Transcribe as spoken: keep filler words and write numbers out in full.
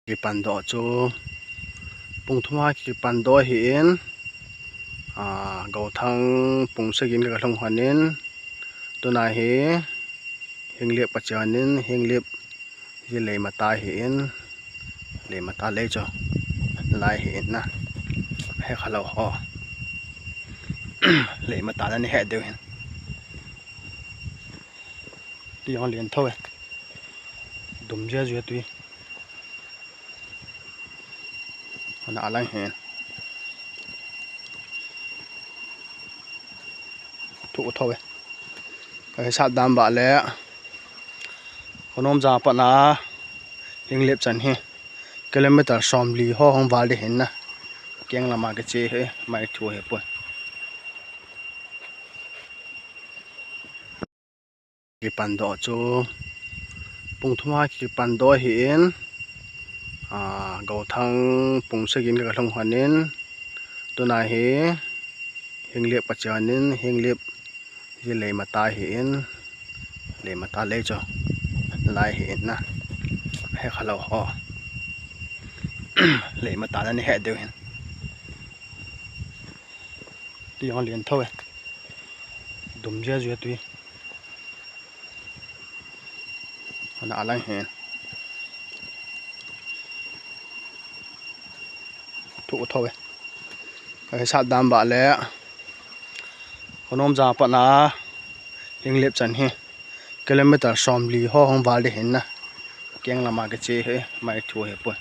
Kipan doh chu pung thum a kipan doh ahin, a, Gothang pung sagi in ka lhung hon in, tuna hi Henglep ka che hon in, Henglep hi Leimata ahin, Leimata lei chu lai ahin na, he kha lou ho. Leimata na ni he deu hin. Tui jong len tho e. Dum jia jia tui. Ana alang hen. Thu tho e. Ka hisap dan ba le. Khonom ja pat na Henglep chan hi kilometer somli ho hung val ding ahin na. Keng lama ka che hi mai thu hi poi. Kipan doh chu pung thum a kipan doh ahin, a, Gothang pung sagi in ka lhung hon in, tuna hi Henglep ka che hon in, Henglep hi Leimata ahin, Leimata lei chu lai ahin na, he kha lou ho. Leimata na ni he deu hin. Tui jong len tho e. Dum jia jia tui. Ana alang hen. Thu tho e. Ka hisap dan ba le. Khonom ja pat na Henglep chan hi kilometer somli ho hung val ding ahin na. Keng lama ka che hi mai thu hi poi.